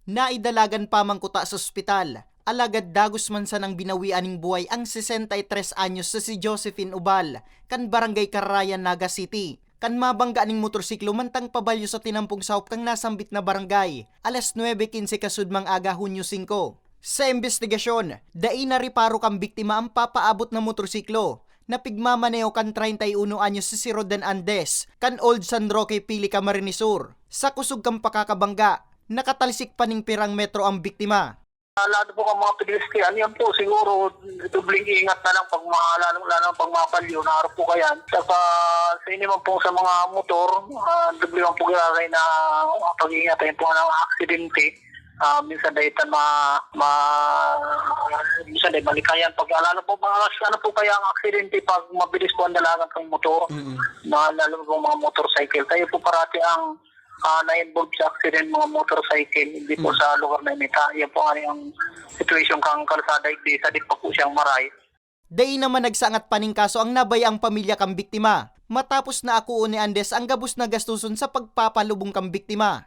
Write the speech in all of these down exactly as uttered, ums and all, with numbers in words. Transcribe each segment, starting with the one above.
Naidalagan pa man kuta sa ospital, alagad dagos man sanang binawian ning buhay ang sesenta y tres anyos na si Josephine Ubal, kan Barangay Cararayan, Naga City, kan mabangga ning motorsiklo mantang pabalyo sa tinampong sahop kan nasambit na barangay, alas nuebe quince kasudmang aga, Hunyo singko. Sa imbestigasyon, dai nareparo kan biktima ang papaabot na motorsiklo na pigmamaneho kan treinta y uno anyos si Rodan Andes, kan Old San Roque, Pili, Camarines Sur. Sa kusog kan pakakabangga, nakatalsik pa ning pirang metro ang biktima. Lalo po ang mga pedestrian, yan po siguro, dubling ingat na lang pag ma-, lalo, lalo pag mabalyo, naaro po kayan. Saka sa inyo man po sa mga motor, ah, doble man po giraray na pag-iingat, yan po ang aksidente. Ah, minsan dahil ta ma-, ma-, minsan dahil malikayan. Pag lalo po mga, ano po kaya ang aksidente pag mabilis po ang dalagan ng motor, Mm. na lalo po mga motorcycle. Kayo po parati ang, ah, na-involve sa accident, mga motorcycle, hindi po Mm. sa lugar na inita. Yan po nga yung situation kang kalsada, hindi sa di pa po siyang maray. Dai naman nagsangat pa ning kaso ang nabayaang pamilya kan biktima, matapos na akoon ni Andes ang gabos na gastuson sa pagpapalubong kan biktima.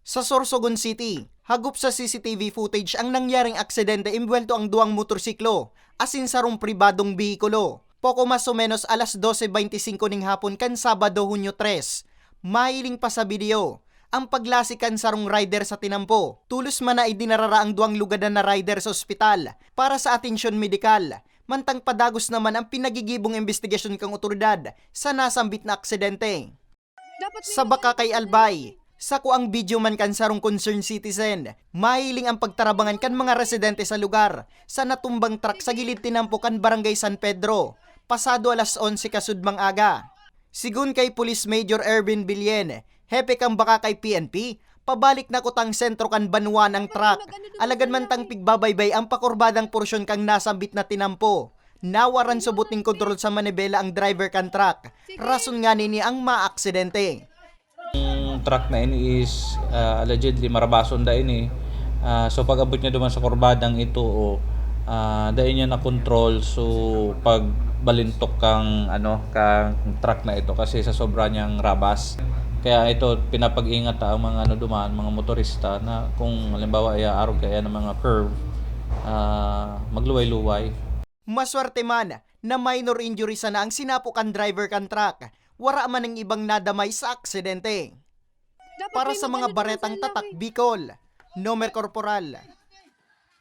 Sa Sorsogon City, hagop sa C C T V footage ang nangyaring aksidente, imbwelto ang duwang motorsiklo asin sarong pribadong behikulo. Poko mas o menos alas dose beinti singko ning hapon kan Sabado, Hunyo tres, mahiling pa sa video ang paglasig kan sarong rider sa tinampo. Tolos man na idinarara ang duwang lugadan na rider sa ospital para sa atensyon medikal, mantang padagos naman ang pinagigibong imbestigasyon kan otoridad sa nasambit na aksidente. Sa Bacacay, Albay, sakuang video man kan sarong concerned citizen, mahiling ang pagtarabangan kan mga residente sa lugar sa natumbang truck sa gilid tinampo kan Barangay San Pedro, pasado alas onse kasudmang aga. Sigon kay Police Major Erwin Billen, hepe kan Bacacay P N P, pabalik na kutang sentro kan banwa ang truck, alagad mantang pigbabaybay ang pakurbadang porsyon kan nasambit na tinampo, nawaran subot nin kontrol sa manibela ang driver kan truck. Rason ngani ini ang maaksidente. Ang truck na ini is, ah, allegedly marabason da ini. Ah, so pag-abot niya duman sa kurbadang ito, o, ah, dai niya na control, so pagbalintok kang, ano, kang truck na ito kasi sa sobra niyang rabas. Kaya ito, pinapag-ingat ang mga, ano, duman, mga motorista na kung halimbawa iaarog kaya ng mga curve, ah, magluway-luway. Maswerte man na minor injury sana ang sinapo kan driver kan truck. Wara man ning ibang nadamay sa aksidente. Para sa mga baretang Tatak Bicol, Nomer Corporal,